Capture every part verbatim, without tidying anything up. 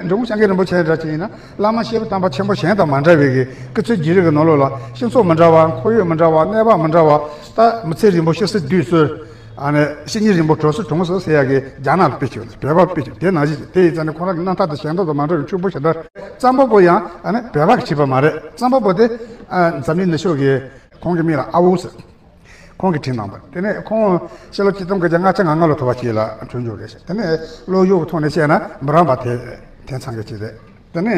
འབྲི་གུང་སྐྱབས་མགོན་རིན་པོ་ཆེ་འདྲ་ཅིག་ཡིན་ན་བླ་མ་སྐྱེས་བུ་དམ་པ་ཆེན་པོ་གཞན་དང་མ་འདྲ་བའི་གི་སྐུ་ཚེ་བརྗེ་རེས་ཀྱི་ནང་ལོགས་ལ་སྤྱི་ཚོགས་མི་འདྲ་བ། ཁོར་ཡུག་མི་འདྲ་བ། གནས་བབ་མི་འདྲ་བ། ད་མི་ཚེ་རིང་པོ་ཤི་གསོན་དུས་གསོན། ཨ་ནི་བཤེས་གཉེན་རིན་པོ་གྲོགས་སུ་གྲོངས་སོང་ཟེར་ཡ་གི་རྒྱ་ནག་ལ་དཔེ་བྱས་ཡོད། བོད་པ་ལ་དཔེ་བྱས། དེ་ནང་བཞིན་དེ་ཡིན་ཙང་ནི་ཁོ་རང་གི་རྣམ་ཐར་དང་གཞན་དག་དང་མ་འདྲ་བའི་ཕྱུག་པོ་ཞེ་དྲག་རྩོམ་པ་པོ་ཡང་ཨ་ནི་བོད་པ་གིས་བྲིས་པ་མ་རེད། རྩོམ་པ་པོ་དེ་ཨ་འཛམ་གླིང་ནུབ་ཕྱོགས་ཀྱི་ཁོང་གི་མིང་ལ་ཨ་འོ་ཟེར། ཁོང་གིས་བྲིས་གནང་པ། དེ་ནས་ཁོང་ཕྱི་ལོ་ཆིག་སྟོང་དགུ་བརྒྱ་ལྔ་བཅུ་ང་ལྔ་ལོ་ཐུག་པ་ཅིག་ལ་བྱོན་བྱུང་རེད་ཤག་དེ་ནས་བློ་ཡུལ་གྱི་ཐོག་ནས་བཤད་ན་འབུམ་རམས་པ་དེ་དེང་སང་གི་ཅིག་རེད། དེ་ནས་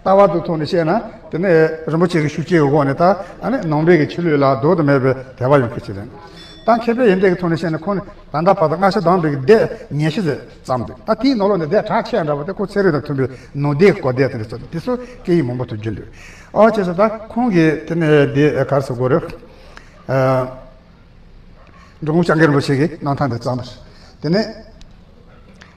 ལྟ་བ་དེ་ཐོག་ནས་བཤད་ན་དེ་ནས་རིན་པོ་ཆེ་གི་ཤུགས་རྐྱེན་གྱི་འོག་ནས་ད་ཨ་ནི་ནང་པའི་གི་ཆོས་ལུགས་ལ་ལྡོག་ཏུ་མེད་པའི་དད་པ་ཡོད་མཁན་ཅིག་རེད། ད་མཁས་པའི་ཡོན་ཏན་གྱི་ཐོག་ནས་བཤད་ན་ཁོང་ནི་ད་ལྟ་བར་དུ་སྔ་ཕྱི་དང་པོའི་གི་སྡེ་ཉི་ཤུ་ཙམ་འདུག་ད་དེའི་ནང་ལོགས་ནས་སྡེ་གྲགས་ཆེ་འདྲ་བོ་དེ་ཁོ་ཚན་རིག་དང་མཐུན་པའི་ནང་བསྡད་གོ་བསྡད་དེ་འདྲ་ཚོ་དེ་ཚོ་སྐད་ཡིག་མང་པོ་ཐོན་རྒྱུ་འདུག་ཨོ་བྱས་ཙང་ད་ཁོང་གིས་དེ་ནས་དེ་ག་རེ་ཟེར་དགོས་རེད། ཨ། འབྲི་གུང་སྐྱབས་མགོན་རིན་པོ་ཆེ་གི་རྣམ་ཐར་འདི་བརྩམས་པ་རེད། དེ་ནས་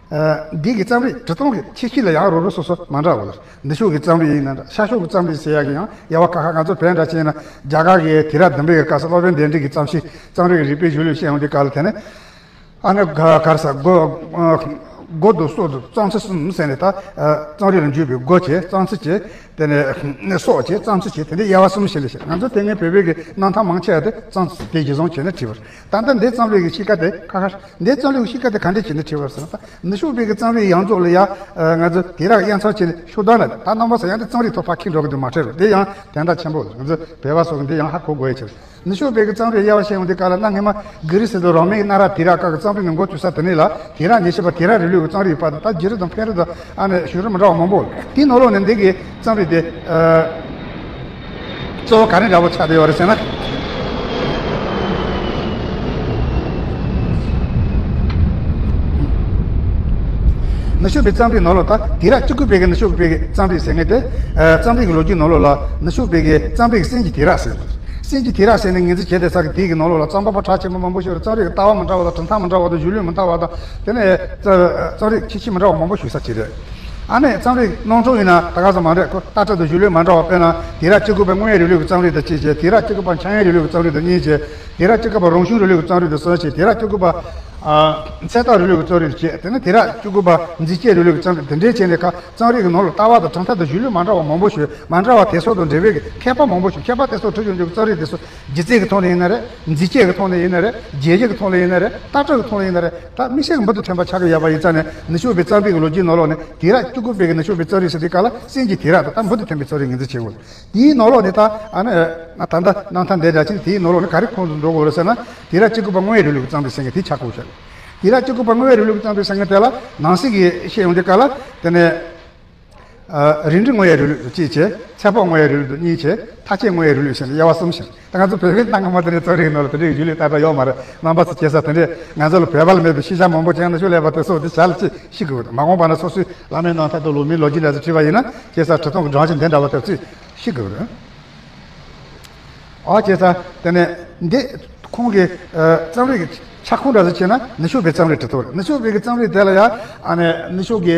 ཨ། འདི་གི་རྩོམ་རིག་འབྲི་སྟངས་ཀྱི་ཁྱད་ཆོས་ལ་ཡང་རོ་རོ་སོ་སོ་མ་འདྲ་བ་ལ། ནུབ་ཕྱོགས་ཀྱི་རྩོམ་རིག་ཡིན་ན་འདྲ། ཤར་ཕྱོགས་ཀྱི་རྩོམ་རིག་ཟེར་ཡག་གི་ཡང་དབྱེ་བ་ཁ་ཁ། ང་ཚོ་བོད་འདྲ་བྱས་ན་རྒྱ་གར་གྱི་དུས་རབས་བདུན་པའི་གི་སྐབས་སུ་སློབ་དཔོན་དཎྜི་གི་རྩོམ་གཤིས་རྩོམ་རིག་གི་རིག་པའི་གཞུང་ལུགས་བཤད་ཡོང་དུས་སྐབས་ལ། དེ་ནས་ཨ་ནི་ག་ག་རེ་ཟེར། སྒོ་ཨ་སྒོ་དང་སྲོག་དང་རྩོམ་ཚུལ་གསུམ་ཟེར་ནས། ད་ཨ་རྩོམ་རིག་ལ་འཇུག་པའི་སྒོ་བྱས། རྩོམ་ཚུལ་བྱས། དེ་ནས་སྲོག་བྱས། རྩོམ་ཚུལ་བྱས། དེ་འདྲའི་དབྱེ་བ་གསུམ་བྱས་ལ་བཤད། ང་ཚོ་དེ་སྔའི་བོད་པའི་གི་རྣམ་ཐར་མང་ཆེ་བ་དེ་རྩོམ་ཚུལ་དེ་གཞིར་བཟུང་བྱས་ནས་བྲིས་པ་རེད། ད་ལྟ་འདིའི་རྩོམ་རིག་གི་གཤིས་ཀ་དེ་ཁ་ཁ། འདིའི་རྩོམ་རིག་གི་གཤིས་ཀ་དེ་ག་འདྲས་བྱས་ནས་བྲིས་པ་རེད་ཟེར་ན། ད་ནུབ་ཕྱོགས་པའི་གི་རྩོམ་རིག་ཡོངས་རྫོགས་ལ་ཡ་ཨ་ང་ཚོ་དུས་རབས་དབྱེ་མཚམས་བྱས་ནས་ཤོག་ལྡང་ལ། ད་རྣམ་པ་ཚོ་ཡང་དེ་རྩོམ་རིག་ཐོག་ཕར་འཁྱེར་འགྲོ་གི་འདུག་མ་ཁྲེལ་རོགས། དེ་ཡང་དོན་དག་ཆེན་པོ་རེད། ང་ཚོ་བོད་པ་ཚོ་གི་འདི་ཡང་ཧ་གོ་དགོས་ཡ་ཆེ་རེད། ནུབ་ཕྱོགས་པའི་གི་རྩོམ་རིག་དབྱེ་བ་བཤད་ཡོང་དུས་སྐབས་ལ། གནའ་སྔ་མ་གྷི་རི་སི་དང་རོ་མའི་གནའ་རབས་དུས་རབས་སྐབས་ཀྱི་རྩོམ་རིག་ནས་འགོ་བཙུགས་ས་དེ་ནས་ལ་དུས་རབས་ཉི་ཤུ་པ་དུས་རབས་རིང་ལུགས་ཀྱི་རྩོམ་རིག་བར་དུ། ད་བརྒྱུད་རིམ་དང་འཕེལ་རིམ་དང་ཨ་ནི་བྱུང་རིམ་མི་འདྲ་བ་མང་པོ། དེའི་ནང་ལོགས་ནས་འདི་གི་རྩོམ་རིག་དེ་ཨ་གཙོ་བོ་ག་རེ་འདྲ་བོ་ཆགས་བསྡད་ཡོད་རེད་ཟེར་ན། ནུབ་ཕྱོགས་པའི་རྩོམ་རིག་ནང་ལོགས། ད་དུས་རབས་བཅུ་དགུ་པའི་གི་ནུབ་ཕྱོགས་པའི་གི་རྩོམ་རིག་ཟེར་མཁན་དེ། ཨ་རྩོམ་རིག་གི་ལོ་རྒྱུས་ནང་ལོགས་ལ་ནུབ་ཕྱོགས་པའི་གི་རྩོམ་རིག་གི་སེམས་ཀྱི་དུས་རབས་ཟེར། སེམས་ཀྱི་དུས་རབས་ཟེར་ནས་ངོས་འཛིན་བྱས་བསྡད་ས་གི་དེའི་གི་ནང་ལོགས་ལ་རྩོམ་པ་པོ་གྲགས་ཆེན་པོ་མང་པོ་ཞིག་ཡོད་རེད། རྩོམ་རིག་གི་ལྟ་བ་མི་འདྲ་བ་དང་། གྲུབ་མཐའ་མི་འདྲ་བ་དང་། གཞུང་ལུགས་མི་འདྲ་བ་དང་། དེ་ནས་རྩ་རྩོམ་རིག་ཁྱད་ཆོས་མི་འདྲ་བ་མང་པོ་ཞིག་ཡོད་ས་ཅིག་རེད། ཨ་ནི་རྩོམ་རིག་རྣམ་གྲངས་ཡིན་ན་ད་ག་ཚོད་མང་རེད། ཁོ་ལྟ་གྲུབ་དང་གཞུང་ལུགས་མི་འདྲ་བ། དཔེར་ན་དུས་རབས་བཅུ་དགུ་པའི་སྔོན་ཡོད་རིང་ལུགས་ཀྱི་རྩོམ་རིག་དང་གཅིག་བྱས། དུས་རབས་བཅུ་དགུ་པ་འཆར་ཡན་རིང་ལུགས་ཀྱི་རྩོམ་རིག་དང་གཉིས་བྱས། དུས་རབས་བཅུ་དགུ་པ་རང་བྱུང་རིང་ལུགས་ཀྱི་རྩོམ་རིག་དང་གསུམ་བྱས། དུས་རབས་བཅུ་དགུ་པ་ཨ་ཚད་མཐོ་རིང་ལུགས་ཀྱི་རྩོམ་རིག་དང་བརྒྱད། དེ་ནས་དུས་རབས་བཅུ་དགུ་པ་འཛིན་སྐྱེལ་རིང་ལུགས་ཀྱི་རྩོམ་རིག། དེ་འདྲའི་བྱས་ནས་ཁ་རྩོམ་རིག་གི་ནང་ལ་ལྟ་བ་དང་གྲུབ་མཐའ་དང་གཞུང་ལུགས་མ་འདྲ་བ་མང་པོ་ཞིག་མ་འདྲ་བ་དེ་ཚོ་དང་འབྲེལ་བའི་གི་མཁས་པ་མང་པོ་ཞིག་མཁས་པ་དེ་ཚོ་བྲིས་བྱུང་རྒྱུ་གི་རྩོམ་རིག་དེ་ཚོ་སྒྱུ་རྩལ་གྱི་ཐོག་ནས་ཡིན་ན་རེད། འཛིན་སྐྱེལ་གྱི་ཐོག་ནས་ཡིན་ན་རེད། རྒྱལ་སྤྱི་གི་ཐོག་ནས་ཡིན་ན་རེད། ལྟ་གྲུབ་ཀྱི་ཐོག་ནས་ཡིན་ན་རེད། ད་མིག་ཤེལ་འབུར་དུ་ཐོན་པ་ཆགས་ཀྱི་ཡོད་པ་ཡིན་ཙང་ནས། ནུབ་ཕྱོགས་པའི་རྩོམ་རིག་གི་ལོ་རྒྱུས་ནང་ལོགས་ནས་དུས་རབས་བཅུ་དགུ་པའི་གི་ནུབ་ཕྱོགས་པའི་རྩོམ་རིག་ཟེར་དུས་སྐབས་ལ་སེམས་ཀྱི་དུས་རབས་དང་། ད་འབུར་དུ་ཐོན་པའི་རྩོམ་རིག་ངོས་འཛིན་བྱེད་དགོས། དེའི་ནང་ལོགས་ནས་ད་ཨ་ནི་ད་ལྟ་རྣམ་ཐར་འདི་འདྲ་ཅིག་དེའི་ནང་ལོགས་ནས་ག་རེ་ཁོངས་སུ་འགྲོ་དགོས་རེད་ཟེར་ན། དུས་རབས་བཅུ་དགུ་པ་སྔོན་ཡོད་རིང་ལུགས་ཀྱི་རྩོམ་རིག་ཟེར་མཁན་དེ་ཆགས་དགོས་ཤག་དུས་རབས་བཅུ་དགུ་པ་སྔོན་ཡོད་རིང་ལུགས་ཀྱི་རྩོམ་རིག་ཟེར་མཁན་དེ་ལ་ནང་གསེས་ཀྱི་བཤད་ཡོང་དུས་སྐབས་ལ། དེ་ནས་ཨ་རིང་འབྲིང་སྔོན་ཡོད་རིང་ལུགས་དང་གཅིག་བྱས། ཚད་དཔག་སྔོན་ཡོད་རིང་ལུགས་དང་གཉིས་བྱས། མཐའ་དཔྱད་སྔོན་ཡོད་རིང་ལུགས་ཟེར་ནས་དབྱེ་བ་གསུམ་བྱས། ད་ང་ཚོ་བོད་པའི་གནའ་སྔ་མོ་དེ་འདྲའི་རྩོམ་རིག་ནང་ལ་དེ་འདྲའི་གཞུང་ལུགས་ཏག་ཏག་ཡོད་མ་རེད། རྣམ་པ་ཚོ་བྱས་ཙང་དེ་འདྲའི་ང་ཚོ་ལ་བོད་པ་ལ་མེད་པའི་ཤེས་བྱ་མང་པོ་ཅིག་ནུབ་ཕྱོགས་ལ་ཡོད་པ་དེ་ཚོ་དེ་ཞལ་ལ་ཅིག་ཤེས་དགོས་རེད། མ་འོངས་པ་ན་སོ་སོའི་བླ་མའི་རྣམ་ཐར་དང་བླ་མའི་ལོ་རྒྱུས་འདྲ་ཚོ་བྲིས་པ་ཡིན་ན། བྱས་ཙང་བྲིས་སྟངས་ཀྱི་སྦྱང་བྱ་འདི་འདྲ་བ་དེ་ཚོས་ཤེས་དགོས་རེད། ཨོ་བྱས་ཙང་དེ་ནས་འདི་ཁོང་གི་ཨ་རྩོམ་རིག་གི་ཁྱབ་ཁོངས་འདྲ་ཚོ་བྱས་ན་ནུབ་ཕྱོགས་པའི་རྩོམ་རིག་འབྲི་སྟངས་རེད། ནུབ་ཕྱོགས་པའི་གི་རྩོམ་རིག་དེ་ལ་ཡ་ཨ་ནི་ནུབ་ཕྱོགས་ཀྱི་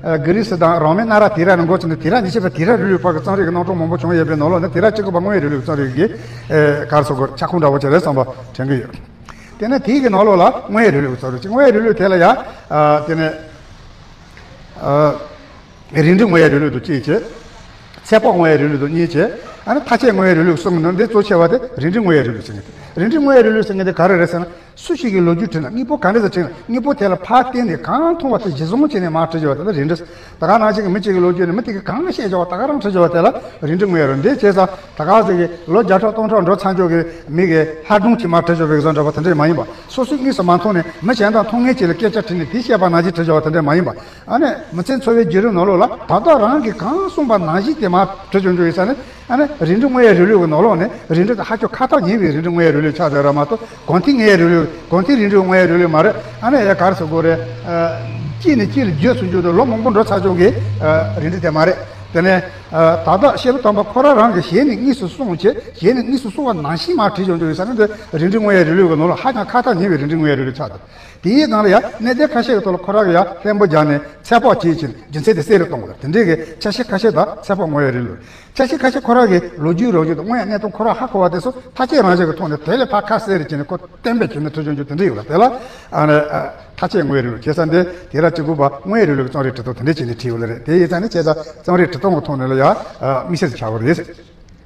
ཨ་གྷི་རི་སི་དང་རོ་མའི་གནའ་རབས་དུས་རབས་ནས་འགོ་བཙུགས་ནས་དུས་རབས་ཉི་ཤུ་པའི་དུས་རབས་རིང་ལུགས་བར་གྱི་རྩོམ་རིག་གི་རྣམ་གྲངས་མང་པོ་བྱུང་ཡོད་པའི་ནང་ལོགས་ནས། དུས་རབས་བཅུ་དགུ་པ་སྔོན་ཡོད་རིང་ལུགས་རྩོམ་རིག་གི་ཨེ་ག་རེ་ཟེར་དགོས། ཁྱབ་ཁོངས་འདྲ་བོ་ཅིག་རེད་བསམ་པ་དྲན་གྱི་ཡོད། དེ་ནས་དེའི་གི་ནང་ལོགས་ལ་སྔོན་ཡོད་རིང་ལུགས་རྩོམ་རིག་ཅིག་སྔོན་ཡོད་རིང་ལུགས་དེ་ལ་ཡ་ཨ་དེ་ནས་ཨ་རིང་འབྲིང་སྔོན་ཡོད་རིང་ལུགས་དང་གཅིག་བྱས། ཚད་དཔག་སྔོན་ཡོད་རིང་ལུགས་དང་གཉིས་བྱས། ཨ་ནི་མཐའ་དཔྱད་སྔོན་ཡོད་རིང་ལུགས་གསུམ་ནང་འདི་གཙོ་ཆེ་བ་དེ་རིང་འབྲིང་སྔོན་ཡོད་རིང་ལུགས་ཟེར་མཁན་དེ། རིང་འབྲིང་སྔོན་ཡོད་རིང་ལུགས་ཟེར་མཁན་དེ་ག་རེ་རེད་ཟེར་ན། སུ་ཞིག་གིས་ལོ་རྒྱུས་བྲིས་ན། དངོས་པོ་ག་འདྲ་ཞིག་བྲིས་ན། དངོས་པོ་དེ་ལ་ཕར་བལྟས་ནས་གང་མཐོང་བ་དེ་གཞིར་བཟུང་བྱས་ནས་མར་བྲིས་ཡོད་པ་དེ་ལ་རིང་འབྲིང་། ད་ག་ནང་བཞིན་གྱི་མི་གཅིག་གིས་ལོ་རྒྱུས་ནས་མི་དེ་གིས་གང་བཤད་ཡོད་པ་ད་ག་རང་བྲིས་ཡོད་པ་དེ་ལ་རིང་འབྲིང་སྔོན་ཡོད་རིང་། འདི་བྱས་ཙང་ད་ག་ཟེར་གི་ལོ་བརྒྱ་ཕྲག་སྟོང་ཕྲག་འགྲོ་ཚར་འགྱོ་གི་མི་གིས་ལྷ་སྒྲུང་ཅིག་མར་བྲིས་ཡོད་པའི་བཟོ་འདྲ་བ་དེ་འདྲ་མ་ཡིན་པ། སོ་སོའི་དངོས་སུ་མ་མཐོང་ནས་མི་གཞན་དང་མཐོང་མཁན་ཅིག་ལ་སྐད་ཆ་དྲིས་ནས་དེ་བཤད་པ་ནང་བཞིན་བྲིས་ཡོད་པ་དེ་འདྲ་མ་ཡིན་པ། ཨ་ནི་མི་ཚེ་འཚོ་བའི་བརྒྱུད་རིམ་ནང་ལོགས་ལ་ད་ལྟ་རང་གིས་གང་གསུངས་པ་ནང་བཞིན་དེ་མར་བྲིས་བྱུང་རྒྱུ་ཡིན་ཙང་ནི། ཨ་ནི་རིང་འབྲིང་སྔོན་ཡོད་རིང་ལུགས་ཀྱི་ནང་ལོགས་ནས་རིང་འབྲིང་དེ་ཧ་ཅང་ཁ་ཐག་ཉེ་བའི་རིང་འབྲིང་སྔོན་ཡོད་རིང་ལུགས་ཆགས་བསྡད་ར་མ་གཏོགས། གོང་ཐིག་སྔོན་ཡོད་རིང་ལུགས། གོང་ཐིག་རིང་འབྲིང་སྔོན་ཡོད་རིང་ལུགས་མ་རེད། ཨ་ནི་ཡ་ག་རེ་ཟེར་དགོས་རེད། ཨ་གཅིག་ནས་གཅིག་ལ་བརྒྱུད་སོང་རྒྱུ་དང་ལོ་མང་པོ་འགྲོ་ཚར་ཆོག་གི་ཨ་རིང་འབྲིང་དེ་མ་རེད། དེ་ནས་ཨ་ད་ལྟ་སྐྱེས་བུ་དམ་པ་ཁོ་རང་རང་གིས་ཞལ་ནས་དངོས་སུ་གསུངས་བྱས། ཞལ་ནས་དངོས་སུ་གསུངས་པ་ནང་བཞིན་མར་བྲིས་བྱུང་རྒྱུ་ཡིན་ཙང་ནི། འདི་རིང་འབྲིང་སྔོན་ཡོད་རིང་ལུགས་ཀྱི་ནང་ལོགས་ཧ་ཅང་ཁ་ཐག་ཉེ་བའི་རིང་འབྲིང་སྔོན་ཡོད་རིང་ལུགས་ཆགས་འདུག་དེའི་སྒང་ལ་ཡང་གནད་དོན་ཁ་ཤས་ཀྱི་ཐོག་ལ་ཁོ་རང་གིས་ཡང་བརྟན་པོ་སྦྱར་ནས་ཚད་དཔག་བྱེད་ཕྱིན་རྒྱུ་མཚན་དེ་གསལ་རུ་གཏོང་དགོས། དེ་འདྲའི་གི་ཆ་ཤས་ཁ་ཤས་དང་ཚད་དཔག་སྔོན་ཡོད་རིང་ལུགས། ཆ་ཤས་ཁ་ཤས་ཁོ་རང་གི་ལོ་རྒྱུས་རང་བཞིན་དང་དངོས་ཡོད་གནས་སྟངས་ཁོ་རང་ཧ་གོ་བ་དེ་ཚོ་མཐའ་དཔྱད་རང་བཞིན་གྱི་ཐོག་ནས་དེ་ལས་ཕར་ཁ་གསལ་རེ་བྱས་ནས་ཁོ་གཏན་འབེབས་བྱས་ནས་བྲིས་བྱུང་རྒྱུ་དེ་འདྲ་ཡོད་ལ། དེ་ལ་ཨ་ནི་ཨ་ ཐ་ཆད་དངོས་རིགས་ལ་བྱས་ཙང་དེ་དེ་ར་གཅིག་པུ་པ་དངོས་རིགས་ལུགས་རྩོམ་རིག་འབྲི་སྟངས་དེ་འདྲ་བྱས་ནས་བྲིས་ཡོད་ལ་རེད། དེ་ཡིན་ཙང་ནི་བྱས་ཙང་རྩོམ་རིག་འབྲི་སྟངས་ཀྱི་ཐོག་ནས་ལ་ཡང་དམིགས་བསལ་ཆགས་པ་རེད།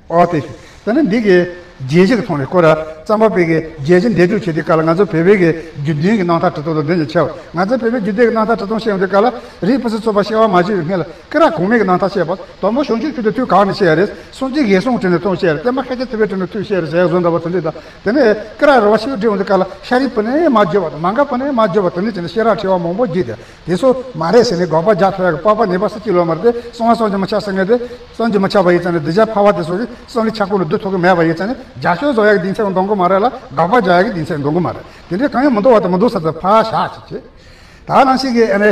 ཨོ་དེ་ཤི་དེ་ནི་འདི་གི་རྒྱལ་སྤྱི་གི་ཐོག་ནས་སྐོར་ར་རྩོམ་པ་པོའི་གི་རྒྱལ་སྤྱི་འདེགས་འཇོག་བྱེད་དུས་སྐབས་ལ་ང་ཚོ་བོད་པའི་གི་རྒྱུད་འདོན་གྱི་རྣམ་ཐར་འབྲི་སྟངས་དང་འདི་ནས་ཆེ་བ། ང་ཚོ་བོད་པའི་རྒྱུད་འདོན་གྱི་རྣམ་ཐར་འབྲི་སྟངས་བཤད་ཡོང་དུས་སྐབས་ལ་རིགས་ཕུན་སུམ་ཚོགས་པ་བཤད་པ་མ་བྱས་པའི་སྔོན་ལ་སྐུ་རགས་གོང་མའི་གི་རྣམ་ཐར་བཤད་པ། དང་པོ་བྱང་ཆུབ་མཆོག་ཏུ་ཐུགས་གང་ནས་བཤད་ཡ་རེད། སངས་རྒྱས་ངན་སོང་དྲི་ནས་ཐོན་བཤད་ཡ་རེད། བསྟན་པ་ཤཱཀྱ་ཐུབ་པའི་དྲི་ནས་ཐོན་བཤད་ཡ་རེད་ཟེར་བཟོ་འདྲ་པོ་དེ་འདྲ་དང་། དེ་ནས་སྐུ་རགས་རེ་བ་ཞིག་འབྲི་ཡོང་དུས་སྐབས་ལ་ཤཱ་རིའི་བུ་ནས་མ་བརྗོད་པ་དང་། མ་འགགས་པ་ནས་མ་བརྗོད་པ་དེ་འདྲ་བྱས་ནས་ཤེས་རབ་ཕྲེང་བ་མང་པོ་བརྒྱུད་དེ། དེ་ཚོ་མ་རེད་ཟེར་ནས་དགག་པ་རྒྱག་ཐུབ་ཡག་གི་སྤོབས་པ་ནུས་པ་སུ་གཅིག་ལོ་མ་རེད་དེ། གསང་བ་བསམ་གྱིས་མི་ཁྱབ་ཟེར་མཁན་དེ་བསམ་གྱིས་མི་ཁྱབ་པ་ཡིན་ཙང་ནས་གདུལ་བྱ་ཕལ་བ་དེ་ཚོ་གིས་བསམ་གྱིས་ཁྱབ་ཁོ་ནས་བསྡུ་ཐུབ་ཀྱི་མེད་པ་ཡིན་ཙང་ནས་རྒྱབ་སྐྱོར་བཟོ་ཡག་གི་སྡིངས་ཆ་འདོན་གི་མ་རེད་ལ། དགག་པ་རྒྱག་ཡག་གི་སྡིངས་ཆ་འདོན་གི་མ་རེད། དེ་འདྲའི་གང་ཡང་མི་འདུག་པ་དང་མི་འདུག་ས་དེ་ཕར་བཞག་ཅིག་བྱེད། ད་ནང་བཞིན་གྱི་ཨ་ནི།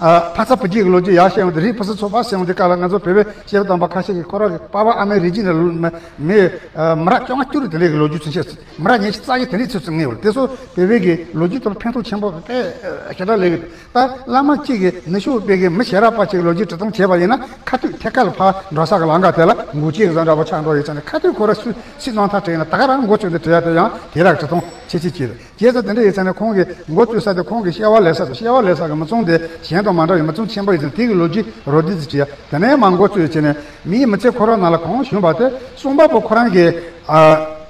ཨ། ཕ་ཚ་བུ་སྐྱེས་ཀྱི་ལོ་རྒྱུས་ཡར་བཤད་ཡོང་དུས། རིགས་ཕུན་སུམ་ཚོགས་པ་ཟེར་ཡོང་དུས་སྐབས་ལ་ང་ཚོ་བོད་པའི་སྐྱེས་བུ་དམ་པ་ཁ་ཤས་ཀྱིས་ཁོ་རང་གི་པ་ཕ་ཨ་མའི་རིགས་རྒྱུད་ནས་ལོ་མི་མི་ཨ། མི་རབས་བཅོ་ལྔ་བཅུ་རེ་དེ་འདྲའི་གི་ལོ་རྒྱུས་ཚུན་ཆད་མི་རབས་ཉི་ཤུ་རྩ་བཞི་དེ་འདྲའི་ཚུན་ཚོད་ངེས་ཡོད། དེ་ཚོ་བོད་པའི་གི་ལོ་རྒྱུས་ཐོག་ཕན་ཐོགས་ཆེན་པོ་དཔེ་ཞེ་དྲག་སླེབས་ཀྱི་འདུག་ད་བླ་མ་གཅིག་གིས་ནུབ་ཕྱོགས་པའི་གི་མི་ཞེ་དྲག་པ་ཅིག་གི་ལོ་རྒྱུས་འབྲི་སྟངས་བྱས་པ་ཡིན་ན། ཁ་ཐུག་ཐད་ཀར་ལ་ཕར་འགྲོ་ས་གི་ལམ་ཁ་དེ་ལ་འགོག་རྐྱེན་བཟོ་འདྲ་པོ་ཆགས་འགྲོ་ཡོད་ཙང་ནས། ཁ་ཐུག་ཁོ་རང་སུ་སུས་རྣམ་ཐར་བྲིས་ན་ད་ག་རང་མགོ་ཚོས་ཏེ་བྲིས་ཡ་དེ་ཡང་དེ་རག་འབྲི་སྟངས་ཆེ་ཆེ་གྱིས། བྱས་ཙང་དེ་འདྲ་ཡིན་ཙང་ནས་ཁོང་གིས་མགོ་བཙུགས་ས་དེ་ཁོང་གི་སྐྱེ་བ་ལེན་ས་དང་། སྐྱེ་བ་ལེན་ས་གི་མི་ཚང་དེ་གཞན་དང་མ་འདྲ་བའི་མི་ཚང་ཆེན་པོ་ཡིན་ཙང་། དེ་གི་ལོ་རྒྱུས་རོབ་རྡེབ་ཙམ་བྲིས་ཡ། དེ་ནས་མར་མགོ་བཙུགས་བྱས་ནས། མིའི་མི་ཚེ་ཁོ་རང་ནང་ལ་གང་བྱུང་བ་དེ་གསུངས་པ་པོ་ཁོ་རང་གིས། ཨ།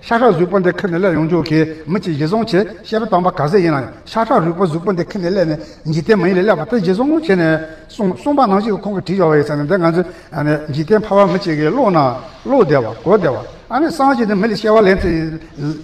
ཤ་ཁྲག་གཟུགས་པོ་འདི་ཁྱེར་ནས་སླེབས་ཡོང་རྒྱུ་གི་མི་གཅིག་གཞི་བཟུང་བྱས། སྐྱེས་བུ་དམ་པ་ག་ཚད་ཡིན་ན་ཡང་ཤ་ཁྲག་རུས་པ་གཟུགས་པོ་འདི་ཁྱེར་ནས་སླེབས་ནས་འཇིག་རྟེན་མི་ཡུལ་ལ་སླེབས་པ་དེ་གཞི་བཟུང་བྱས་ནས་གསུངས་གསུངས་པ་ནང་བཞིན་གྱི་ཁོང་གིས་བྲིས་ཡོད་པ་ཡིན་ཙང་ནས། འདི་ང་ཚོས་ཨ་ནི་འཇིག་རྟེན་ཕལ་པ་མི་གཅིག་གིས་ཀློག་ན་ཀློག་བདེ་བ་གོ་བདེ་བ། ཨ་ནི་སངས་རྒྱས་དེ་མི་ལ་སྐྱེ་བ་ལེན་ཚེ་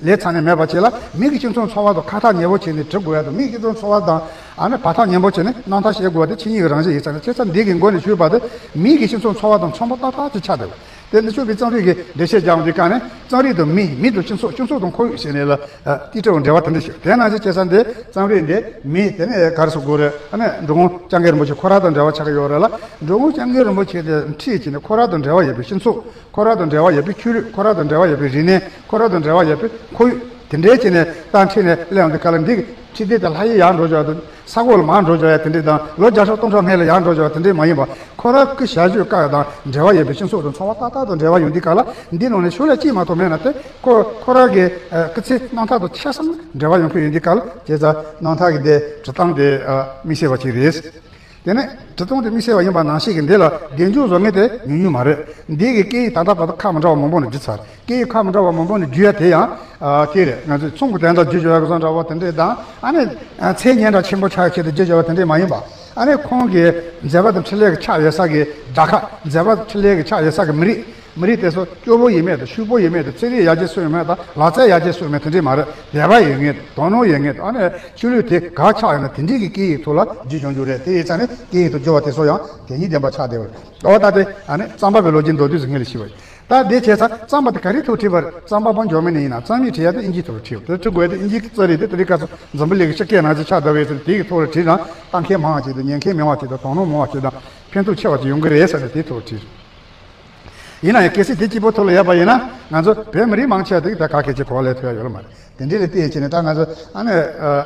ལེན་ཚར་ནས་མེད་པ་བྱས་ལ། མི་གི་སྤྱི་ཚོགས་འཚོ་བ་དང་ཁ་ཐག་ཉེ་བོ་བྱས་ནས་འབྲི་དགོས་ཡ་དང་། མི་གི་སྤྱི་ཚོགས་འཚོ་བ་དང་ཨ་ནི་བར་ཐག་ཉེ་བོ་བྱས་ནས་རྣམ་ཐར་བཤད་དགོས་པ་དེ་ཆོས་ཉིད་ཀྱི་རང་བཞིན་ཡིན་ཙང་ནས། བྱས་ཙང་འདི་གི་མགོ་ནས་ཞུས་པ་དེ་མི་གི་སྤྱི་ཚོགས་འཚོ་བ་དང་འཚམ་པོ་ཏག་ཏག་ཅིག་ཆགས་བསྡད་པ། དེ་ནི་ཆོས་པའི་རྩོམ་རིག་གི་འགྲེལ་བཤད་རྒྱག་འོང་དུས་སྐབས་ནས། རྩོམ་རིག་དང་མི། མི་དང་སྤྱི་ཚོགས། སྤྱི་ཚོགས་དང་ཁོར་ཡུག་ཟེར་ནས་ལ་ཨ་ཏིལ་འབྲུ་འབྲེལ་བ་དེ་འདྲ་ཞིག་དེ་ནང་བཞིན་བྱས་ཙང་འདི་རྩོམ་རིག་འདི་མི་དེ་ནས་ག་རེ་ཟེར་དགོས་རེད། ཨ་ནི་འབྲི་གུང་སྐྱབས་མགོན་རིན་པོ་ཆེ་ཁོ་རང་དང་འབྲེལ་བ་ཆགས་ཀྱི་ཡོད་རེད་ལ། འབྲི་གུང་སྐྱབས་མགོན་རིན་པོ་ཆེ་དེ་ཁྲིད་བྱས་ནས་ཁོ་རང་དང་འབྲེལ་བ་ཡོད་པའི་སྤྱི་ཚོགས། ཁོ་རང་དང་འབྲེལ་བ་ཡོད་པའི་ཆོས་ལུགས། ཁོ་རང་དང་འབྲེལ་བ་ཡོད་པའི་རིག་གནས། ཁོ་རང་དང་འབྲེལ་བ་ཡོད་པའི་ཁོར་ཡུག་དེ་འདྲའི་བྱས་ནས་ད་ཁྲིད་ནས་སླེབས་ཡོང་དུས་སྐབས་ལ། འདི་གི་ཁྲིད་དེ་ད་ལྷ་ཡུལ་ཡར་འགྲོ་བྱ་དང་། ས་གོ་ལ་མར་འགྲོ་བྱ་ཡ་དེ་འདྲས་དང་། ལོ་བརྒྱ་ཕྲག་སྟོང་ཕྲག་སྔོན་ལ་ཡར་འགྲོ་བྱ་བ་དེ་འདྲས་མ་ཡིན་པ། ཁོ་རང་སྐུ་ཞབས་ཞུ་བཀའ་དང་འབྲེལ་བ་ཡོད་པའི་སྤྱི་ཚོགས་དང་འཚོ་བ་ཏག་ཏག་དང་འབྲེལ་བ་ཡོད་དུས་སྐབས་ལ། འདི་ནང་ནས་ཕྱོགས་ལས་གཅིག་མ་གཏོགས་མེད་ན་དེ་ཁོ་ཁོ་རང་གི་ཨ་སྐུ་ཚེ་རྣམ་ཐར་དང་ཆ་ཚང་འབྲེལ་བ་ཡོང་གི་ཡོད་དུས་སྐབས་ལ། བྱས་ཙང་རྣམ་ཐར་གྱི་འདི་འབྲི་སྟངས་དེ་ཨ་དམིགས་བསལ་བ་ཅིག་རེད། དེ་ནས་འབྲི་སྟངས་དེ་དམིགས་བསལ་བ་ཡིན་པ་ནང་བཞིན་གྱི་འདི་ལ་སྡེབ་སྦྱོར་བཟོ་མཁན་དེ་ཉུང་ཉུང་མ་རེད། འདི་གི་སྐད་ཡིག་ད་ལྟ་བར་དུ་ཁག་མི་འདྲ་བ་མང་པོ་ནས་བརྒྱུད་ཚར། སྐད་ཡིག་ཁག་མི་འདྲ་བ་མང་པོ་ནས་བརྒྱུད་ཡ་དེ་ཡང་ཨ་དེ་རེད། ང་ཚོས་ཚོང་གི་དོན་དག་བརྒྱུད་འཇོག་ཡ་གི་བཟོ་འདྲ་བོ་དེ་འདྲས་དང་། ཨ་ནི་ཨ་མཚན་སྙན་གྲགས་ཆེན་པོ་ཆགས་ཆེད་དུ་བརྒྱུད་འཇོག་པ་དེ་འདྲས་མ་ཡིན་པ། ཨ་ནི་ཁོང་གི་མཛད་པ་དང་འཕྲིན་ལས་ཀྱི་ཆགས་ཡོད་ས་གི་དགྲ་ཁ། མཛད་པ་འཕྲིན་ལས་ཀྱི་ཆགས་ཡོད་ས་གི་མི་རིགས། མི་རིགས་དེ་ཚོ་སྐྱོ་བོ་ཡིན་མེད་དང་། ཕྱུག་པོ་ཡིན་མེད་དང་། ཚན་རིག་ཡར་རྒྱས་སོང་ཡོད་མེད་དང་། ལག་རྩལ་ཡར་རྒྱས་སོང་ཡོད་མེད་དེ་འདྲས་མ་རེད། དད་པ་ཡོད་མཁན་དང་། དོ་སྣང་ཡོད་མཁན་དང་། ཨ་ནི་ཆོས་ལུགས་དེ་ག་ཆགས་ཡོད་ན་དེ་འདྲས་ཀྱི་སྐད་ཡིག་ཐོག་ལ་བརྒྱུད་ཡོང་རྒྱུ་རེད། དེ་ཡིན་ཙང་ནི་སྐད་ཡིག་ཐོག་བསྒྱུར་བ་དེ་ཚོ་ཡང་གད་སྙིགས་ལྡན་པ་ཆགས་བསྡད་པ་རེད། འོ་ད་དེ་ཨ་ནི་རྩོམ་པ་པོའི་ལོ་རྒྱུས་མདོར་བསྡུས་སུ་སྔོན་ལ་ཞུས་པ་ཡིན། ད་དེ་བྱས་ཙང་རྩོམ་པ་དེ་ག་རེའི་ཐོག་བྲིས་པ་རེད། རྩོམ་པ་པོ་འཇོག་མི་ནི་ཡིན་ན། རྩོམ་ཡིག་བྲིས་ཡ་དེ་ཨིན་ཇིའི་ཐོག་ལ་བྲིས་པ་རེད། བྲིས་དགོས་དེ་ཨིན་ཇིའི་རྩོམ་རིག་དེ་དེ་རིང་ཁ་སང་འཛམ་བུ་གླིང་གི་སྤྱི་སྐད་ནང་ཚུད་ཆགས་བསྡད་པ་ཡིན་ཙང་། དེ་གི་ཐོག་ལ་བྲིས་ན་ལྟ་མཁན་མང་བ་ཅིག་དང་། ཉན་མཁན་མང་བ་ཅིག་དང་། དོ་སྣང་མང་བ་ཅིག་དང་། ཕན་ཐོགས་ཆེ་བ་ཅིག་ཡོང་གི་རེད་ཟེར་ནས་དེའི་ཐོག་ལ་བྲིས། ཡིན་ན་ཡང་གལ་སྲིད་དེ་གཅིག་པོ་ཐོག་ལ་ཡོད་པ་ཡིན་ན། ང་ཚོ་བོད་མི་རིགས་མང་ཆེ་བ་དེ་གི་ད་ག་གལ་ཆེ་གོ་བ་ལེན་ཐུབ་ཡ་ཡོད་ལ་མ་རེད། དེ་འདྲ་ལ་བལྟས་བྱས་ནས་ད་ང་ཚོ་ཨ་ནི་ཨ་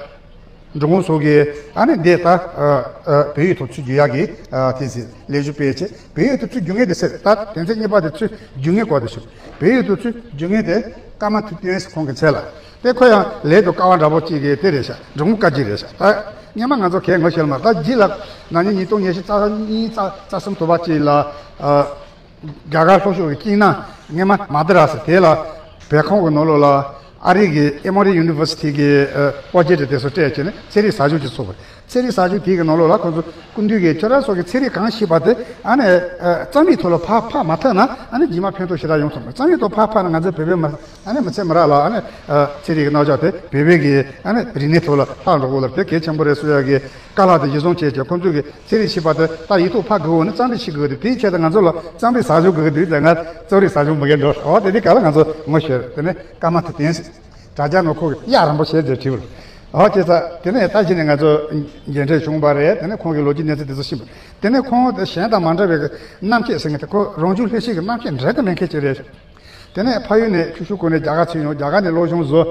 འབྲི་གུང་སོགས་ཀྱི་ཨ་ནི་འདི་ད་ཨ་ཨ་བོད་ཡིག་ཐོག་ཚུར་བསྒྱུར་ཡག་གི་ཨ་དེ་ཚོ་ལས་ཞུ་སྤེལ་བྱས། བོད་ཡིག་ཐོག་ཚུར་བསྒྱུར་མཁན་དེ་ཟེར། ད་དོན་ཚན་གཉིས་པ་དེ་ཚུར་བསྒྱུར་མཁན་སྐོར་དེ་ཞུ། བོད་ཡིག་ཐོག་ཚུར་བསྒྱུར་མཁན་དེ་ཀརྨ་ཐུབ་བསྟན་ཁོང་གི་མཚན་ལ། དེ་ཁོ་ཡང་ལས་དང་སྐལ་བ་འདྲ་པོ་གཅིག་གི་དེ་རེད་ཤག་འབྲི་གུང་བཀའ་བརྒྱུད་རེད་ཤག་ད་སྔོན་མ་ང་ཚོ་གས་ངོ་ཤེས་ལ་མ། ད་རྗེས་ལ་ན་ནིང་ཉིས་སྟོང་ཉི་ཤུ་རྩ་གཉིས་རྩ་རྩ་གསུམ་དུ་བ་གཅིག་ལ་ཨ། རྒྱ་གར་ལྷོ་ཕྱོགས་ཀྱི་ཅིང་ནན་སྔོན་མ་མ་དི་ར་སི་དེ་ལ་བོད་ཁང་གི་ནང་ལོགས་ལ་ཨ་རི་གི་ཨེ་མོ་རི་ཡུ་ནི་ཝར་སི་ཊི་གི་ཨ་པོ་རོ་ཇེག་ཊི་དེ་ཚོ་སྤྲད་བྱས་ནས་ཚན་རིག་ཟབ་སྦྱོང་ཅིག་ཚོགས་པ་རེད། ཚན་རིག་ཟབ་སྦྱོང་དེ་གི་ནང་ལོགས་ལ་ཁོང་ཚོ་སྐུ་མདུན་གྱིས་ཁྱོད་རང་ཚོ་གི་ཚན་རིག་གང་ཤེས་པ་དེ་ཨ་ནི་ཨ་རྩོམ་ཡིག་ཐོག་ལ་ཕར་ཕབ་མ་ཐུབ་ན་ཨ་ནི་རྗེས་མ་ཕན་ཐོགས་ཞེ་དྲག་ཡོང་ཐུབ་མ་རེད། རྩོམ་ཡིག་ཐོག་ཕར་ཕབ་ན་ང་ཚོ་བོད་པའི་མི་ཨ་ནི་མི་ཚེ་མི་རག་ལ། ཨ་ནི་ཨ་ཚན་རིག་གི་རྣམ་གཞག་དེ་བོད་པའི་གི་ཨ་ནི་རིག་གནས་ཐོག་ལ་ལྷག་འགྲོ་གི་ལ་དེ་གལ་ཆེན་པོ་རེད་ཟེར་ཡག་གི་དཀའ་ལས་དེ་གཞི་བཟུང་བྱས་ཀྱང་། ཁོང་ཚོས་ཀྱི་ཚན་རིག་ཤེས་པ་དེ་ད་ཡིག་ཐོག་ཕབ་དགོས་ནི་རྩོམ་རིག་ཤེས་དགོས་དེ། དེའི་ཆེད་དུ་ང་ཚོ་ལ་རྩོམ་རིག་ཟབ་སྦྱོང་དགོས་ཀྱི་འདུག་ཟེར། ང་རྩོམ་རིག་ཟབ་སྦྱོང་མི་དགོས་འགྲོ། འོ་དེ་དུས་ག་ལ་ང་ཚོ་ངོ་ཤེས་རེད། དེ་ནས་ཀརྨ་ཐུབ་བསྟན་ཟེར། དྲ་རྒྱ་ནང་ཁོ་གི་གཡག་རིང་པོ་ཞེ་ཟེར་བྲིས་པ་རེད། འོ་བྱས་ཙང་དེ་ནས་ད་གཞི་ནས་ང་ཚོ་མཇལ་འཕྲད་བྱུང་བ་རེད། དེ་ནས་ཁོང་གི་ལོ་རྒྱུས་གནས་ཚུལ་དེ་ཚོ་ཤེས་པ། དེ་ནས་ཁོང་དེ་གཞན་དང་མ་འདྲ་བའི་རྣམ་བཤད་ཟེར་མཁན་དེ་ཁོ་རང་བྱུང་ལྷན་སྐྱེས་ཀྱི་རྣམ་བཤད་འདྲ་དང་མེད་མཁན་ཅིག་རེད། དེ་ནས་ཕ་ཡུལ་ནས་ཆུ་ཤུར་ཁུག་ནས་རྒྱ་གར་ཚུར་ཡོང་། རྒྱ་གར་ནས་སློབ་སྦྱོང་བཟོ།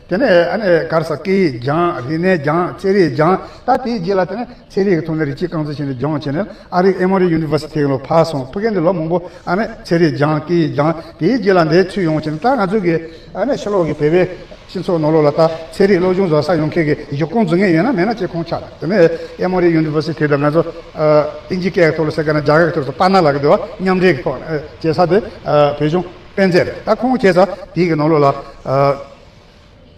དེ་ནས་ཨ་ནི་ག་རེ་ཟེར། སྐད་ཡིག་སྦྱངས། རིག་གནས་སྦྱངས། ཚན་རིག་སྦྱངས། ད་དེའི་རྗེས་ལ་དེ་ནས་ཚན་རིག་གི་ཐོག་ནས་རིག་བྱེད་རྐང་འཛིན་བྱས་ནས་སྦྱངས་བྱས་ནས་ཨ་རིའི་ཨེ་མོ་རི་ཡུ་ནི་ཝར་སི་ཊི་ལ་ཕར་སོང་། ཕ་གི་འདི་ལོ་མང་པོ་ཨ་ནི་ཚན་རིག་སྦྱངས། སྐད་ཡིག་སྦྱངས། དེའི་རྗེས་ལ་འདིར་ཚུར་ཡོང་བྱས་ནས་ད་ང་ཚོ་གི་ཨ་ནི་ཕྱི་ལོགས་ཀྱི་བོད་པའི་ སྤྱི་ཚོགས་ནང་ལོགས་ལ་ད་ཚན་རིག་སློབ་སྦྱོང་བཟོ་ས་ཡོང་མཁན་གྱི་གཞི་རྐང་འཛུགས་མཁན་ཡོད་ན་མེད་ན་ཅིག་ཁོང་ཆགས་དང་། དེ་ནས་Emory University དང་ང་ཚོ་ཨ་དབྱིན་ཇི་སྐད་ཐོག་ལ་ཟེར་ག་ན་རྒྱ་གར་ཐོག་ལ་པ་ན་ལ་གི་འདུག་བ། མཉམ་འབྲེལ་གྱི་ཐོག་ནས་བྱེད་ས་དེ་ཨ་བོད་གཞུང་དཔེ་མཛོད་རེད། ད་ཁོང་བྱེད་ས་དེའི་གི་ནང་ལོགས་ལ་ཨ་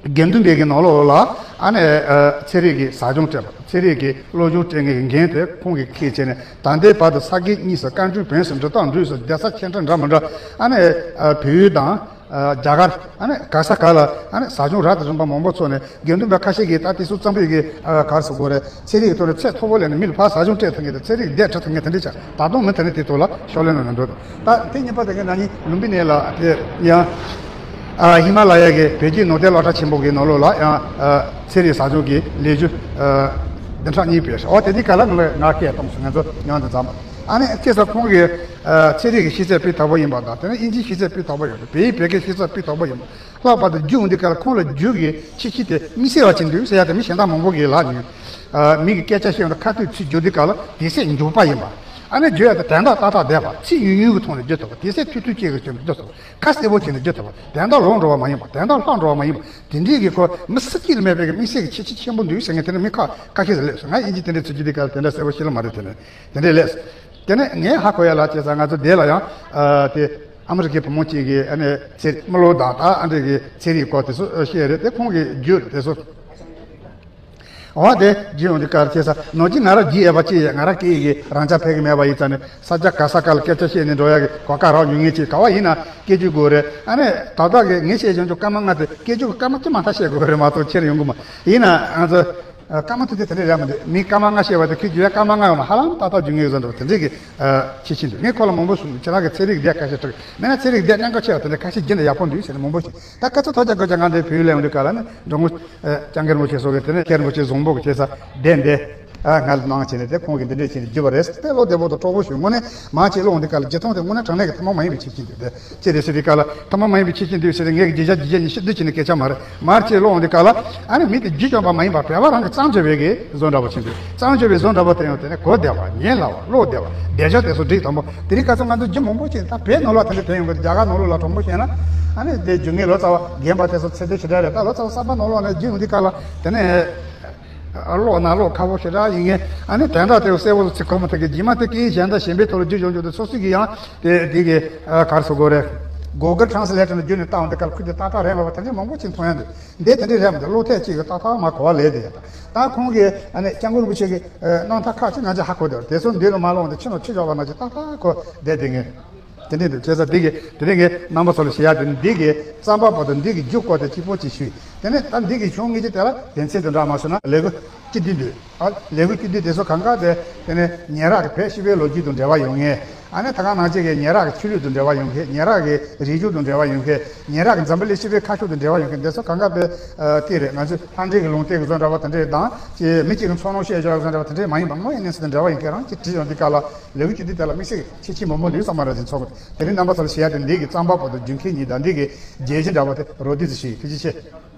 དགེ་འདུན་པའི་གི་ནང་ལོགས་ལ་ཨ་ནི་ཨ་ཚན་རིག་གི་ཟབ་སྦྱོང་སྤྲད་པ། ཚན་རིག་གི་སློབ་སྦྱོང་སྤྲད་མཁན་གྱི་འགན་དེ་ཁོང་གིས་འཁྱེར་བྱས་ནས། ད་ལྟའི་བར་དུ་ས་དགེ་གཉིས་སུ་བཀའ་འགྱུར་བོན་གསུམ་འབྲི་སྟངས་འགྲོས་སུ་གདན་ས་ཆེ་ཕྲ་འདྲ་མི་འདྲ་ཨ་ནི་ཨ་བོད་ཡུལ་དང་། ཨ་རྒྱ་གར་ཨ་ནི་ག་ས་ག་ལ་ཨ་ནི་ཟབ་སྦྱོང་རབ་དང་རིམ་པ་མང་པོ་ཚོགས་ནས། དགེ་འདུན་པ་ཁ་ཤས་ཀྱིས་ད་དེ་ཚོ་རྩོམ་པའི་གི་ཨ་ག་རེ་ཟེར་དགོས་རེད། ཚན་རིག་གི་ཐོག་ནས་ཚད་མཐོ་པོ་སླེབས་ནས་མི་ལ་ཕར་ཟབ་སྦྱོང་སྤྲད་ཐུབ་མཁན་དང་ཚན་རིག་འདེད་འཕྲོ་ཐུབ་མཁན་དེ་འདྲ་ཆགས། ད་དུང་མི་དེ་འདྲ་དེ་ཐོག་ལ་ཕྱག་ལས་གནང་ནས་འགྲོ་དང་། ད་དེ་གཉིས་པ་དེ་གའི་ན་ནིང་ལུམ་བི་ནི་ལ་དེ་ཡང་ཨ་ཧི་མ་ལ་ཡ་གི་བོད་བརྒྱུད་ནང་བསྟན་སློབ་གྲྭ་ཆེན་པོ་གི་ནང་ལོགས་ལ་ཡང་ཨ་ཚན་རིག་ཟབ་སྦྱོང་གི་ལས་རྒྱུ་ཨ་བདུན་ཕྲག་གཉིས་སྤེལ་ཤག་འོ་དེ་དུས་སྐབས་ལ་ང་ལ་ང་སྐད་གཏོང་སོང་། ང་ཚོ་མཉམ་དུ་འཛོམས། ཨ་ནི་ཁྱེད་ཚོ་ཁོང་གི་ཨ་ཚན་རིག་གི་ཤེས་ཚད་སྤུས་དག་པོ་ཡིན་པ་དང་། དེ་ནས་དབྱིན་ཇིའི་ཤེས་ཚད་སྤུས་དག་པོ་ཡོད་པ། བོད་ཡིག་བོད་སྐད་ཤེས་ཚད་སྤུས་དག་པོ་ཡོད་པ། ལྷག་པར་དུ་བརྒྱུད་འོང་དུས་སྐབས་ལ་ཁོང་ལ་རྒྱུ་གི་ཁྱད་ཆོས་དེ་དམིགས་བསལ་བ་ཅིག་འདུག་ཟེར་ཡ་དེ་མི་གཞན་དག་མང་པོ་གིས་ལབ་མྱོང་། ཨ་མི་གི་སྐད་ཆ་བཤད་ཡོང་དུས་ཁ་ཐུག་ཚིག་བརྗོད་དུས་སྐབས་ལ་དེ་ཚིག་མགྱོགས་པ་ཡིན་པ། ཨ་ནི་བརྗོད་ཡ་དེ་དོན་དག་ཏག་ཏག་བསྡད་པ། ཚིག་ཡུན་ཡུན་གྱི་ཐོག་ནས་བརྗོད་ཐུབ་པ། དེ་ཚིག་ཐུང་ཐུང་ཅིག་གི་ཐོག་ནས་བརྗོད་ཐུབ་པ། ཁ་གསལ་པོ་བྱས་ནས་བརྗོད་ཐུབ་པ། དོན་དག་ལོག་འགྲོ་བ་མ་ཡིན་པ། དོན་དག་ལྷག་འགྲོ་བ་མ་ཡིན་པ། དེ་འདྲའི་གི་ཁོ་མི་སུ་གཅིག་ལ་མེད་པའི་གི་དམིགས་བསལ་གྱི་ཁྱད་ཆོས་ཆེན་པོ་འདུག་ཟེར་མཁན་དེ་འདྲ་མི་ཁ་ཁ་ཤས་ཤིག་སླེབས་སོང་། ང་དབྱིན་ཇི་དེ་འདྲ་བརྩི་དུས་སྐབས་དེ་འདྲ་གསལ་པོ་ཤེས་ལ་མ་རེད། དེ་ནས་དེ་འདྲས་སླེབས་སོང་། དེ་ནས་ངས་ཧ་གོ་ཡ་ལ་བྱས་ཙང་། ང་ཚོ་འདི་ལ་ཡང་ཨ་དེ་ཨ་མི་རི་ཀའི་བུ་མོ་གཅིག་གིས་ཨ་ནི་ཚན་རིག་རྨི་ལམ་དང་། ད་ཨ་འདྲས་ཀྱི་ཚན་རིག་སྐོར་དེ་ཚོ་བཤད་རེད། དེ་ཁོང་གིས་བརྒྱུད་དེ་ཚོ། འོ་དེ་བརྒྱུད་ཡོང་དུས་སྐབས་ལ་བྱས་ཙང་ནོར་གྱི་ང་རང་བརྒྱུད་ཡོད་པ་ཅི་ཡོད། ང་རང་སྐད་ཡིག་གི་རང་རྐྱ་ཕེབས་ཀྱི་མེད་པ་ཡིན་ཙང་ནས། ས་ཆ་ག་ས་ག་ལ་སྐད་ཆ་བཤད་ནས་འགྲོ་ཡ་གི་གོ་སྐབས་རག་མྱོང་མཁན་ཅིག་ག་བ་ཡིན་ན་སྐད་ཅིག་དགོས་རེད། ཨ་ནི་ད་ལྟ་གི་ངས་བཤད་བཞིན་དུ་སྐར་མ་ལྔ་དེ་སྐད་ཅིག་སྐར་མ་གཅིག་མ་ཐག་བཤད་དགོས་རེད་མ་གཏོགས་ཁྱེར་ཡོང་གི་མ་ཡིན་ན། ང་ཚོ་ཨ་སྐར་མ་དེ་དེ་དེ་འདྲ་རེད་མ་རེད། མི་སྐར་མ་ལྔ་བཤད་པ་དེ་ཁོས་བརྒྱུད་ཡ་སྐར་མ་ལྔ་ཡོང་ན་ཧ་ལམ་ཏག་ཏག་བརྒྱུད་ངེས་བཟོ་འདྲ་བ་དེ་འདྲས་ཀྱི་ཨ་ཁྱད་ཆོས་འདུག་ངས་ཁོ་ལ་མང་པོ་ཞུ། ཁྱེད་རང་གི་ཚན་རིག་འདི་ཁ་ཤས་དྲག་མེད་ན་ཚན་རིག་འདི་གནད་འགག་ཆེ་བ་དེ་འདྲ་ཁ་ཤས་བརྒྱུད་ནས་ཡག་པོ་འདུག་ཟེར་ནས་མང་པོ་ཞིག་ད་སྐད་ཆ་ཐོག་ཅག་སྐད་ཆ་ང་འདྲའི་བོད་ཡིག་ལས་འོང་དུས་སྐབས་ལ་ནི་འགྲོ་ངོ་ཨ་སྐྱབས་མགོན་རིན་པོ་ཆེ་སོགས་ཀྱིས་དེ་ནས་མཁན་རིན་པོ་ཆེ་བཟང་པོ་གི་བྱས་ས་བསྡད་འདི་ཨ་ང་ལ་གནང་བྱས་ནས། དེ་ཁོང་གིས་འདི་འདྲས་བྱས་ནས་བརྒྱུད་པ་རེད་ཟེར་ཏེ་བློ་བདེ་པོ་དང་སྤྲོ་པོ་བྱུང་། དངོས་གནས་མང་ཆེ་ཀློག་འོང་དུས་སྐབས་ལ་བརྒྱུད་སྟངས་དེ་དངོས་གནས་དྲང་གནས་ཀྱི་ཐ་མ་མ་ཡིན་པའི་ཁྱད་ཆོས་འདུག་དེ་ཅི་རེད་ཟེར་དུས་སྐབས་ལ། ཐ་མ་མ་ཡིན་པའི་ཁྱད་ཆོས་འདུག་ཟེར་ཏེ་ངས་ཀྱི་བརྗོད་བྱ་བརྗོད་བྱ་ཉིད་ཤེས་བསྡུ་བྱས་ནས་སྐད་ཆ་མ་རེད། མར་ཅིག་ཀློག་འོང་དུས་སྐབས་ལ་ཨ་ནི་མི་དེ་བརྒྱུད་བྱས་པ་མ་ཡིན་པར་བོད་པ་རང་གི་བརྩམས་བྱས་པའི་གི་བཟོ་འདྲ་པོ་ཅིག་འདུག་བརྩམས་བྱས་པའི་བཟོ་འདྲ་པོ་དེ་ཡང་དེ་ནས་གོ་བདེ་བ། ཉན་སླ་བ། ཀློག་བདེ་བ། བསྡད་བྱ་དེ་ཚོ་འགྲིག་དང་པོ། དེ་རིང་ཁ་སང་ང་ཚོ་རྒྱུ་མང་པོ་ཅིག་ད་བོད་ནང་ལོགས་དེ་འདྲ་ཐོན་ཡོང་གི་རྒྱ་གར་ནང་ལོགས་ལ་དྲང་པོ་བཤད་ན། ཨ་ནི་དེ་རྒྱུ་ངའི་ལོ་ཙཱ་བ་རྒན་པ་དེ་ཚོ་ཚེ་འདི་ཞེ་དྲག་རེད། ད་ལོ་ཙཱ་བ་གསར་པ་ནང་ལོགས་ནས་རྒྱུ་ཡོང་དུས་སྐབས་ལ་དེ་ནས་ཀློག་ན་ཀློག་ཁག་པོ་ཞེ་དྲག་ཡིན་ངེས། ཨ་ནི་དོན་དག་དེ་གསལ་པོ་ཚིག་གོ་མ་ཐུབ་གི། རྗེས་མ་དེ་སྐད་ཡིག་གཞན་དང་གཞན་པའི་ཐོག་ལ་བསྒྱུར་ཡོང་རྒྱུ་དེ་སོ་སོ་གིས་ཡང་དེ་དེ་གི་ག་རེ་ཟེར་དགོས་རེད། Google Translate ནང་བསྒྱུར་ནས་བཏང་དུས་སྐབས་ཁོས་དེ་ཏག་ཏག་རེད་མ་པ་དེ་འདྲ་མང་པོ་ཅིག་མཐོང་ཡ་འདུག་འདི་དེ་འདྲ་རེད་མ་གཏོགས་ཀློག་ཐད་ཅིག་གི་ཏག་ཏག་མ་གོ་བ་ལས་དེ་ཡོད། ད་ཁོང་གིས་ཨ་ནི་སྐྱབས་མགོན་རིན་པོ་ཆེ་གི་གནང་ཐག་ཁག་ཅིག་ང་ཚོས་ཧ་གོ་བསྡད་པ་དེ་ཚོ་འདི་ལ་མ་ལོག་འདི་ཕྱི་ནང་ཕྱི་ཕྱོགས་པ་ནང་བཞིན་ཏག་ཏག་གོ་བསྡད་དེ་ངས་དེ་འདྲ་འདུག་བྱས་ཙང་འདི་གི་དེ་རིང་གི་རྣམ་པ་ཚོ་ལ་ཞུ་ཡ་དེ་ནི་འདི་གི་རྩོམ་པ་པོ་དང་འདི་གི་རྒྱུ་སྐོར་དེ་གཅིག་པོ་ཅིག་ཞུས། དེ་ནས་ད་འདི་གི་གཞུང་ངེས་ཀྱི་དེ་ལ་དོན་ཚན་དུ་འདྲ་མ་སོང་ན་ལས་འགུལ་སྤྱི་འདུས་འདུག་ཨ་ལས་འགུལ་སྤྱི་འདུས་དེ་ཚོ་གང་ག་དེ་དེ་ནས་ཉེ་རག་གི་བོད་སྤྱི་པའི་ལོ་རྒྱུས་དང་འབྲེལ་བ་ཡོད་ངེས། ཨ་ནི་ད་ག་ནང་བཞིན་གྱི་ཉེ་རག་གི་ཆོས་ལུགས་དང་འབྲེལ་བ་ཡོད་མཁན། ཉེ་རག་གི་རིག་གཞུང་དང་འབྲེལ་བ་ཡོད་མཁན། ཉེ་རག་གི་འཛམ་བུ་གླིང་སྤྱི་པའི་ཁ་ཕྱོགས་དང་འབྲེལ་བ་ཡོད་མཁན། དེ་ཚོ་གང་ག་དེ་ཨ་དེ་རེད། ང་ཚོས་ལྷ་འདྲེ་གི་ལུང་བསྟན་གི་བཟོ་འདྲ་པོ་དེ་འདྲས་དང་ཅི་མི་གཅིག་གི་ཚོར་སྣང་བཤད་བཞག་བཟོ་འདྲ་པོ་དེ་འདྲས་མ་ཡིན་པ་དངོས་ཡོད་གནས་ཚུལ་དང་འབྲེལ་བ་ཡོད་མཁན་རང་ཅིག་བྲིས་ཡོང་དུས་སྐབས་ལ་ལས་འགུལ་སྤྱི་འདུས་དེ་ལ་དམིགས་བསལ་གྱི་ཁྱད་ཆོས་མང་པོ་འདུག་བསམ་པ་རེད་ཅེས་ཚོར་གི། དེ་རིང་རྣམ་པ་ཚོ་ལ་ཞུ་ཡ་དེ་འདི་གི་རྩོམ་པ་པོ་དང་རྒྱུན་མཁས་གཉིས་དང་འདི་གི་རྒྱས་གཞི་འདྲ་པོ་དེ་རོ་དི་ཟི་ཞུ་ཡིན། ཐུགས་རྗེ་ཆེ།